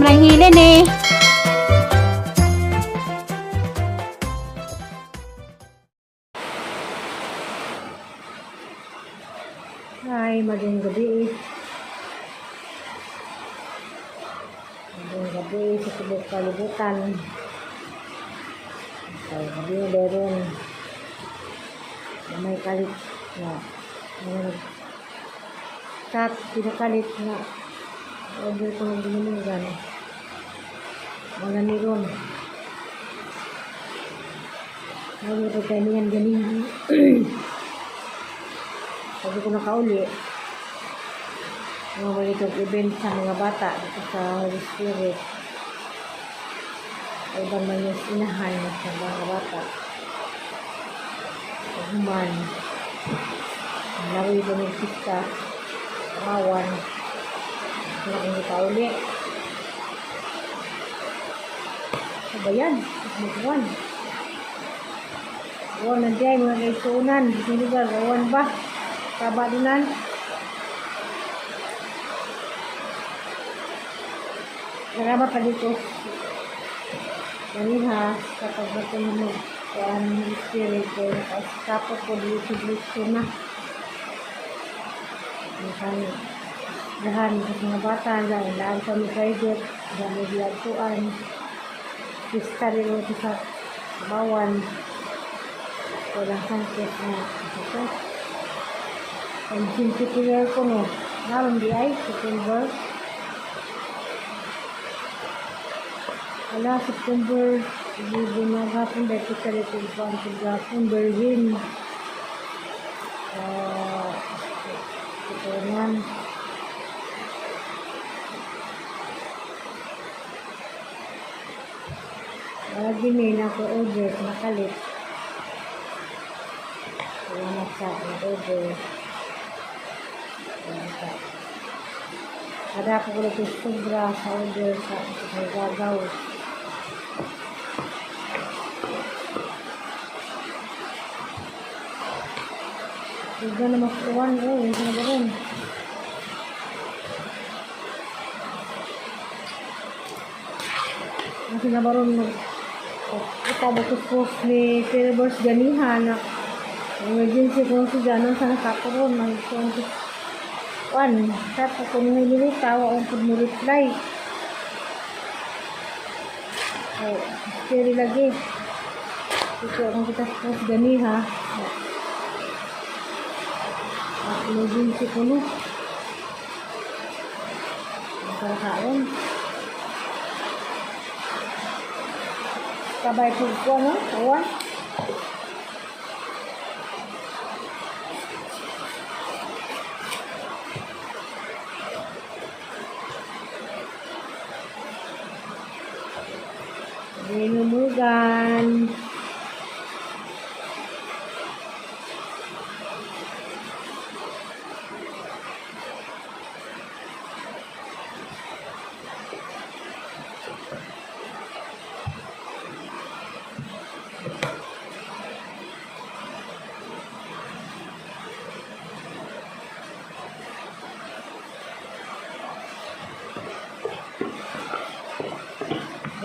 Sobrang hilin eh. Hi, magandang gabi. Magandang gabi sa tibok kalibutan. So, gabi na meron na may kalit na may chat, pinakalit na order ko ng ginumungan. Mga niron. Mga pagkainihan ganin. Sabi ko nakauli, mga malitong event sa mga bata dito sa Holy Spirit. Ay ba man yung inahan sa mga bata. Human. Laro ito ng pista. Kawan. Wala kong nakauli. Ano ba yan? Magwan. Gawan na dyan, mga kaisunan. Sa lugar, gawan ba? Taba dinan. Salamat pa dito. Ganiha, kapag matulog ang Holy Spirit ko, nakaskapo ko dito dito na. Nakan, lahan sa mga bata, dahil laan kami private, dahil bilagtuan. Pista rin ito sa bawan. Walang sankit na ito. Ang centennial ko no, naroon di ay, September. Ala, September, libo na gapon, dahil ko sa likod pa ang gapon, Berlin. Ah, ito nan. Lagi may nako-order, nakalit. Salamat sa na-order. Salamat sa. Kada ko ko sobra sa order sa gagaw. Huwag na makuwan eh. Hindi na ba rin? Ang sinabaron mag ipabukos ni Philbers ganiha na emergency kung si Janon sa nakakuron mag kung one sa kung nilita wa ang mo reply. Oh, mystery lagi ito ang kita post ganiha emergency ko no ang kabay po ko no uwan. Binumugan.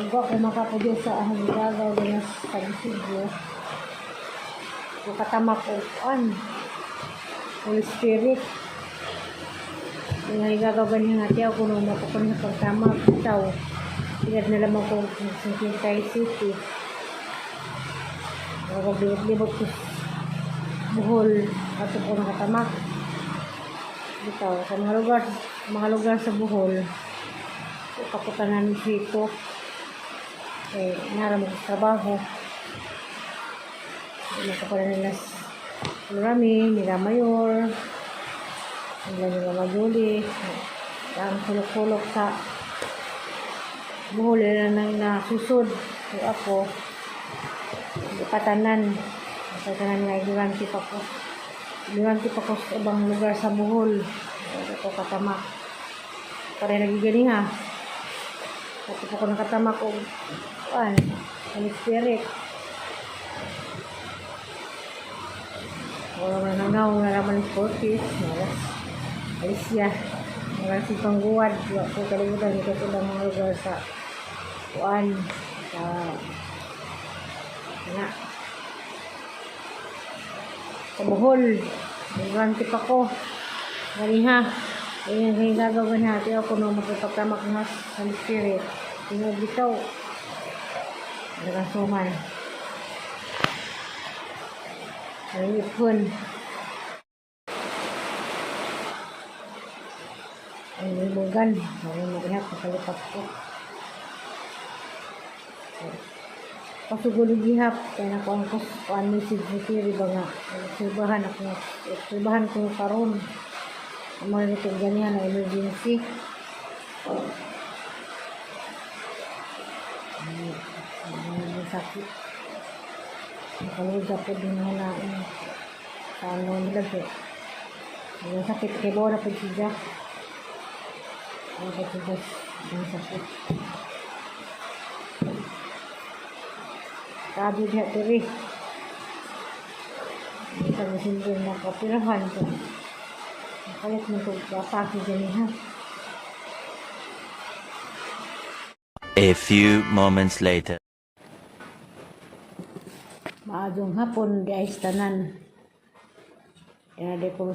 Ugwa ko makapudyo sa ahong gagaw na sa Isidro. Kung katamak o an. Holy Spirit. Yung nga gagaw ganyan nga tiyaw kung mapukon sa pagtamak. Itaw. Ilad na lamang ko sa Quintay City. Nakaglibot-libot ko Bohol. Ato ko nakatamak. Bitaw. Sa mga lugar sa Bohol. Kaputanan dito. Eh, naram ko sa trabaho. Nakapala nila Rami, nila Mayor, nila nila Majuli, ang sulok-sulok sa Bohol nila nang nasusod. So ako, patanan. Patanan nga, ignorante pa ko. Ignorante pa ko sa ibang lugar sa Bohol. Ako katamak. Pare nagigani ha. Tapos ako nakatamak og kuan, Holy Spirit. Wala man nang naong nalaman ng 40s. Malas. Alis siya. Wala si pangguwad. Wa ko kalimutan ito sa ibang mga lugar sa kuan sa na sa Bohol. Nagranti pa ko. Ganiha. Ayun, kaya gagawin natin ako nung magpapagtamak nga sa spirit. Tingog bitaw. Nagasuman. Ay, ipon. Ay, libugan. Ay, magihap, makalipat ko. Pasugulog gihap. Kaya na ko ang kuan message ni Siri ba nga. Obserbahan ako. Obserbahan ko karon. Ang mga nito ganyan na emergency. Ay, ay, sakit. Nakaluda po din na sa ano nila po. Ang sakit kay Bora po siya. Ang sakit ang sakit. Sabi niya diri. Sa messenger na kapirahan ko. Nakalit mo ito atake ganiha. A few moments later. Maadong hapon di ay tanan. Yan ko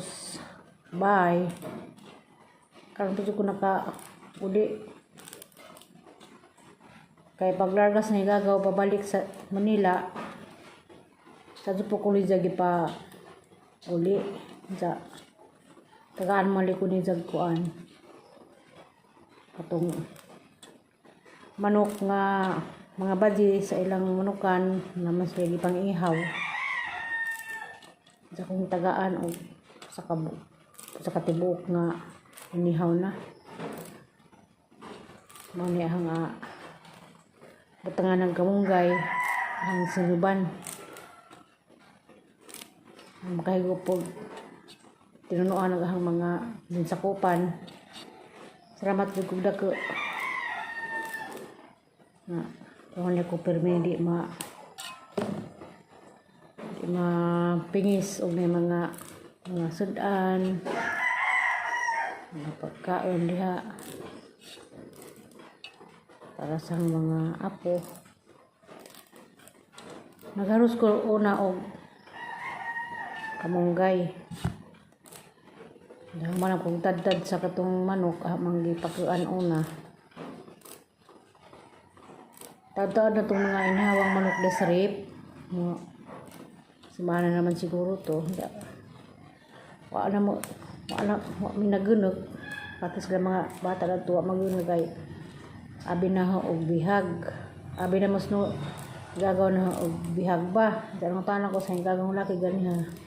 bye. Karon pa ko naka uli. Kay paglargas na igagaw pabalik sa Manila. Sa po ko ni pa uli. Sa tagaan man ko ni jag kuan. Katong manok nga mga badi sa ilang manukan naman sila gipang ihaw sa kong tagaan o sa kabu sa katibuk nga inihaw na mao ni ang butangan ng kamunggay ang sinuban ang makahigop tinunuan ang mga dinsakupan. Salamat jud kog dako nga kung ko pirmi di mapingis og may mga sudan, mga pagkaon diha para sa mga apo. Nagharos ko una og kamunggay. Dahil man akong tadtad sa katong manok, amang gipakuan una. Tadtad na itong mga inhawang manok da sa rip. Mga, sumana naman siguro to. Wa na mo, wa na, wa mi nagunog. Pati sila mga bata na tuwa magunog ay abi na ho og bihag. Abi na mas no gagaw na ho og bihag ba. Darong tanan ko sa gagawng laki ganiha.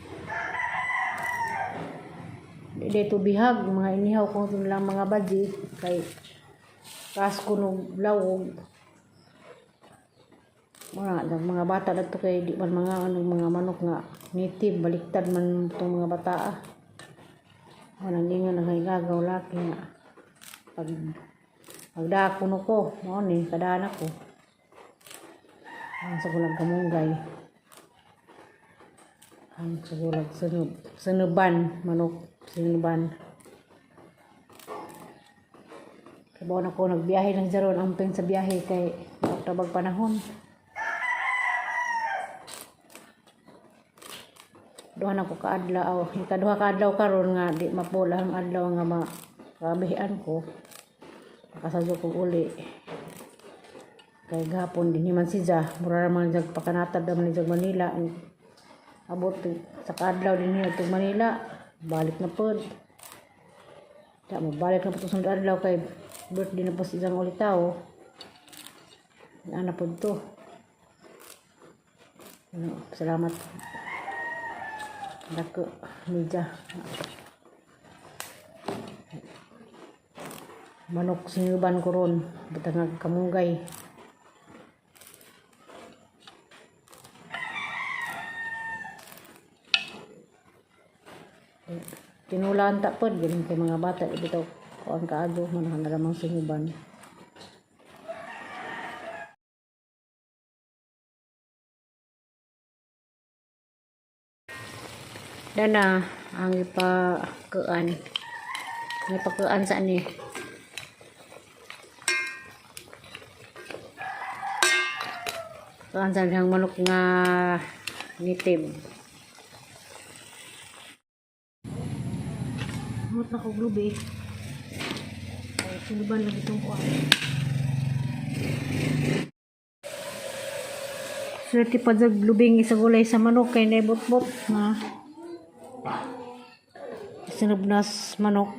Dito bihag, mga inihaw ko lang mga badji kay kasko no lawog. Mga bata na to kay di man mga ano mga manok nga native, baliktad man itong mga bata ah. Walang ingon ang gagaw laki nga. Pag pagdako no ko, mao ni kadana ko. Ang sa gulag kamunggay. Ang sa gulag sunub, sunuban, manok, sinuban. Kabaw na ko nagbiyahe ng jaron amping sa biyahe kay tabag panahon. Duha na ko kaadlaw, ikaduha kaadlaw karon nga di mapula ang adlaw nga makabihan ko. Nakasadyo kong uli. Kay gahapon din man siya, mura ra man jag pakanatad man ni jag Manila. Abot sa kaadlaw din niya itong Manila, balik na pod. Da mo balik na po sunod adlaw kay birthday na po sa isang ulitaw. Ana pod to. Ano, salamat. Dako media. Manok sinuban ko ron, butang kamunggay. Tinulaan ta pod galing kay mga bata bitaw kuan kaadto man na lamang sinuban. Dana ang ipakuan May pakuan sa ani. Pakuan sa dihang manok nga native. Mut na ko glubi. Ay, sinuban lang itong kuan. Swerte pa jag lubing isa gulay sa manok kay naibot-bot na. Sinubnas manok.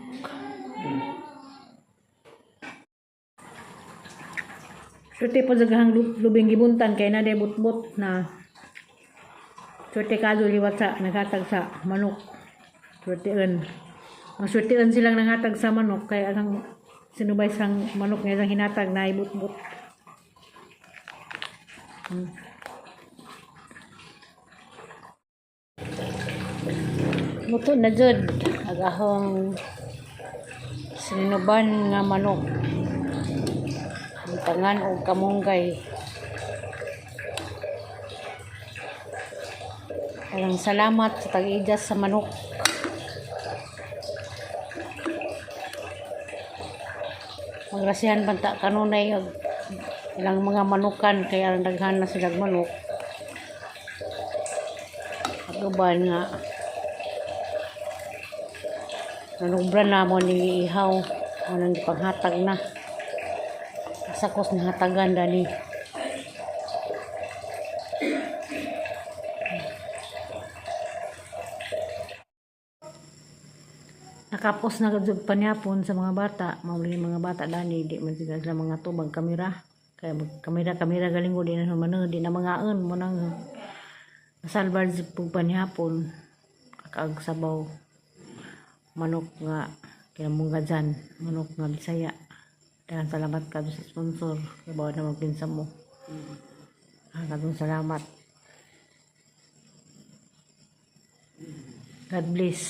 Swerte pa jag hang lubing gibuntan kay na bot-bot na. Swerte kado liwat sa naghatag sa manok. Swertean. Ang swertean silang nanghatag sa manok kay ang sinubay sang manok nga isang hinatag na ibot-bot. Muto na jud agahong sinuban nga manok. Tangan og kamunggay. Daghang salamat sa tag-ijas sa manok. Magrasihan banta kanunay og ilang mga manukan kaya ang daghan na silang manok. Ag uban nga nanubra na mo ni ihaw anang gipanghatag na. Sakos na hatagan dani. Nakapos na jud panyapon sa mga bata, mao mga bata dani di man sila sila mga tubag kamera. Kaya mag kamera kamera galing ko di na man di na mangaon mo nang nasalbar jud pug panyapon. Kakaag sabaw manok nga kinamunggajan, manok nga Bisaya. Daghang salamat kadto sa sponsor. Kay bawa na magpinsa mo. Ah, kadtong salamat. God bless.